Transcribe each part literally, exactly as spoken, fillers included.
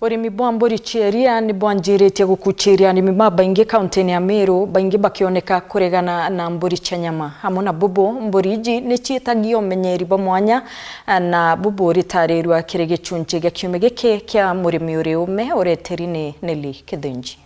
Urimi bwa mburi cia iria ni bwanjiritie gukuchiria arimi babaingi kaunti-ini ya Meru, baingi bakioneka kuregana na mburi cia nyama. Amwe na bubu, mburi iji ni ciitagia umenyeri bwa mwanya, na bubu uritarirua kiri gichunchi gia kiumia giki kia murimi uri ume, ureteri ni Nelly Kithinji.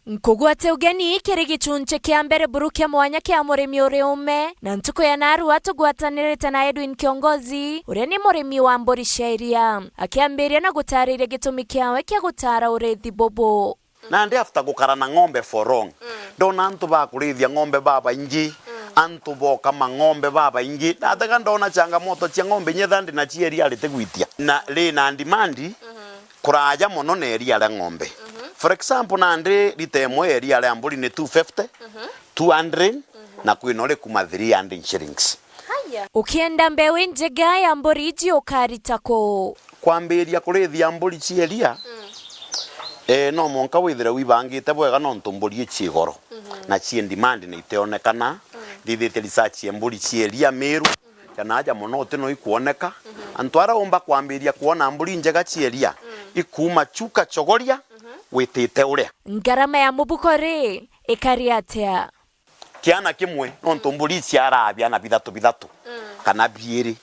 Nkugwate ugeni kiri gichunchi kia mbere buru kia mwanya kia murimi uri ume, na ntuku ya narua tugwatanirite na Edwin Kiongozi, uria ni murimi wa mburi cia iria, akiambiria na gutariria gitumi kiawe kia gutara urithi bubu. Nandi after gukara na ng'ombe for long, ndona antu ba kurithia ng'ombe babaingi, antu bokama ng'ombe babaingi. Ndathega ndona changamoto cia ng'ombe inya ethira ndi na cia iria ritigwitia. Na ri na demand kuraja mono na iria ria ng'ombe. For example, nandi rita imwe ya iria ria mburi ni two fifty, two hundred, na kwina uri kuma three hundred shillings. Ukienda mbeu injega ya mburi iji ukarita ku? Kwambiria kurithia mburi cia iria, eh, no mwanka withire wibangite bwega, nontu mburi ici goro na cie demand na iteonekana. Nthithitie research ya mburi cia iria Meru, kana aja mono uti no ikwoneka. Antu ara umba kwambiria kwona mburi injega cia iria, ikuma Chuka Chogoria witite uria. Ngarama ya mubuko ri, ikari atia? Kiana kimwe, nontu mburi iciaraa biana bithatu bithatu, kana biiri.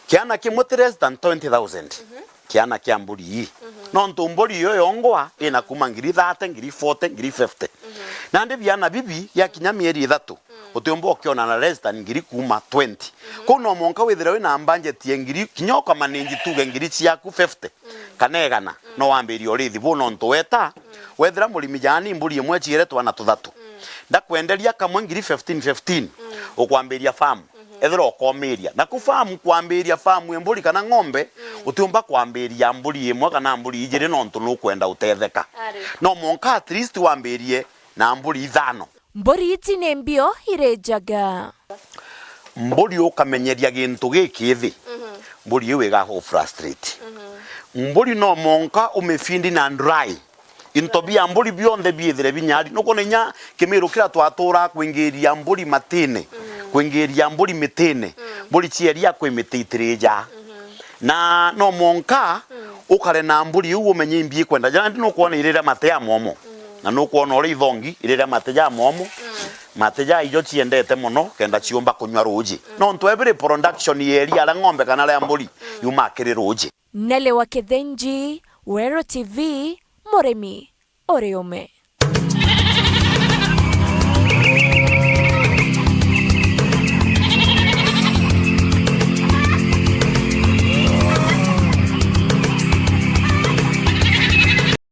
Kiana kimwe ti less than twenty thousand. Kiana kia mburi ii. Nontu mburi iyo yongwa ina kuma ngiri thirty, ngiri forty, ngiri fifty. Nandi biana bibi biakinya mieri ithatu, utiumba ukiona na less than ngiri kuma twenty. Kou no mwanka withire wina budget ya ngiri, kinya ukamaninji tuge ngiri ciaku fifty, kana igana, no wambirie urithi buu, nontu weta, wethira murimi jaani mburi imwe ciere twana tuthatu, ndakwenderia kamwe ngiri fifteen fifteen, ukwambiria farm. Ethira ukomiria. Naku farm, kwambiria farm ya mburi kana ng'ombe, utiumba kwambiria mburi imwe kana mburi ijiri, nontu nukwenda utetheka. No mwanka at least wambirie na mburi ithano. Mburi iti ni mbio iri njaga. Mburi ukamenyeria gintu gikithi, mburi iu iga frustrate. Mburi no mwanka umifindi na dry. Into bia mburi bionthe biithire binyari. Nukwona inya Kimiru kiria twaturaa kwingiria mburi matine, kwingiria mburi mitine, mburi cia iria kwi miti itirija. Na no mwanka ukare na mburi iu umenye imbi ikwenda. Jana ndi nukwona irire mate ja momo. Na nukwona uria ithongi irire mate ja momo. Mate ja ijo ciendete mono kenda ciumba kunywa ruuji. Nontu every production ya iria ria ng'ombe kana ria mburi yuma kiri ruuji. Nelly wa Kithinji, Weru T V, murimi uri ume.